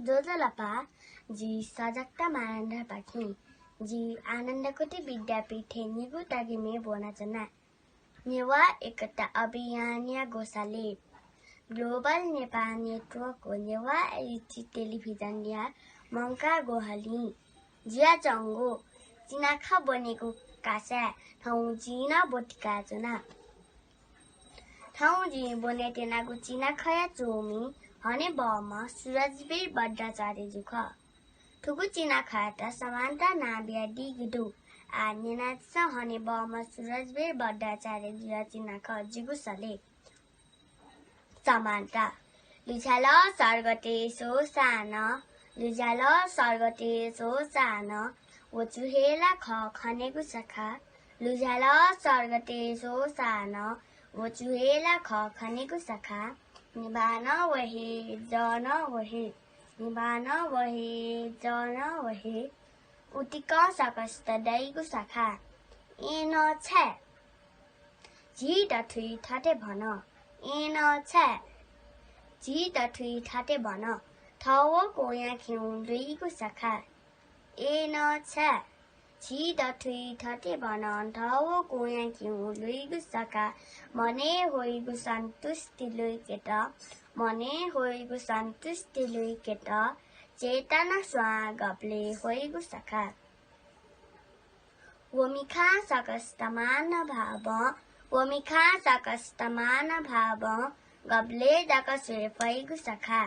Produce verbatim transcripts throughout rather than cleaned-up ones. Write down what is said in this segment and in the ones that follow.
ज्वजलपा, जि सजक्ता मानन्धरपाखें। जि आनन्दकुटी विद्यापीठय् निगू तगिमय् ब्वनाच्वना। नेवाः एकता अभियानया ग्वसालय् ग्लोबल नेपाल नेटवर्क व नेवाः एलईडी टेलिभिजनया मंकाः ग्वहलिं जुयाच्वंगु चिनाखँ ब्वनेगु कासाय् थौं जिं नं ब्वतिकाच्वना। थौं जिं ब्वनेत्यनागु चिनाखँया च्वमि हनेबहःम्ह सुरजवीर बज्राचार्यजु खः। थुगु चिनाखँयात समान्ता नां बियादीगु दु। आः न्यनादिसँ हनेबहःम्ह सुरजवीर बज्राचार्यजुया चिनाखँ जिगु सलय्। समान्ता। लुझाल सर्गते सो सानं, लुझाल सर्गते सो सानं, व छु हे ला खः खनेगु सखा। लुझाल सर्गते सो सानं, व छु हे ला खः खनेगु सखा। निभाः नं व हे, जः नं व हे, निभाः नं व हे, जः नं व हे, उतिकं सकसित दइगु सखा। अय्नं छाय् झी दथुइ थथे भन, अय्नं छाय् झी दथुइ थथे भन, थः व कोयां खिउँ लुइगु सखा। अय्नं छाय् झी दथुइ थथे भन, थः व कोयां खिउँ लुइगु सखा। मनय् ह्वइगु सन्तुष्टि लुइकेत, मनय् ह्वइगु सन्तुष्टि लुइकेत, चेतना स्वां गबलय् ह्वइगु सखा। व मिखां सकसित मान भावं, व मिखां सकसित मान भावं, गबलय् जक स्वये फइगु सखा।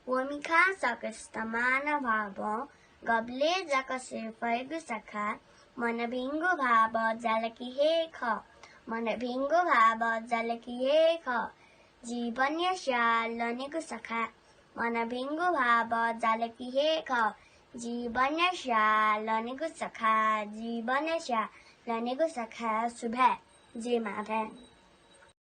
व मिखां सकसित मान भावं, गबलय् जक स्वये फइगु सखा। मन भिंगु भाव जलकि हे खः, मन भिंगु भाव जलकि हे खः। जीवनया स्याः लनेगु सखा। मन भिंगु भाव जलकि हे खः। जीवनया स्याः लनेगु सखा, जीवनया स्याः लनेगु सखा। सुभाय्, जय मां भाय्।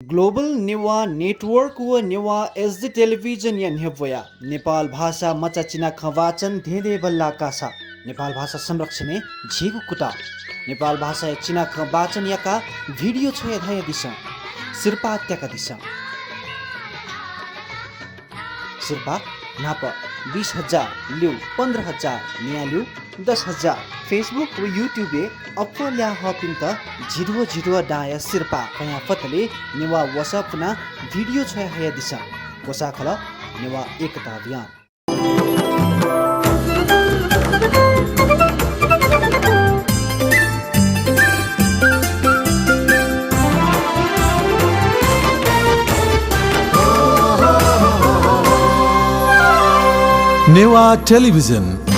ग्लोबल नेवाः नेटवर्क व नेवाः एचडी टेलिभिजनया न्ह्यब्वया नेपाल भाषा मचा चिनाखँ वाचन धेंधेंबल्लाः कासा। नेपाल भाषा संरक्षणय् झीगु कुतः। नेपाल भाषाया चिनाखँ वाचन याकाः भिडियो छ्वयाहयादिसँ। सिरपाः त्याकादिसँ। सिरपाः न्हापां बिस हजार, ल्यू पन्ध्र हजार, न्याल्यू दस हजार। Facebook व YouTube-य् अप्वः ल्याः हःपिन्त झिद्वः झिद्वः दांया सिरपाः कयाः फतले नेवाः वसः पुनाः भिडियो छ्वयाहयादिसँ। ग्वसाः खलः नेवाः एकता अभियान। नेवाः टेलिभिजन।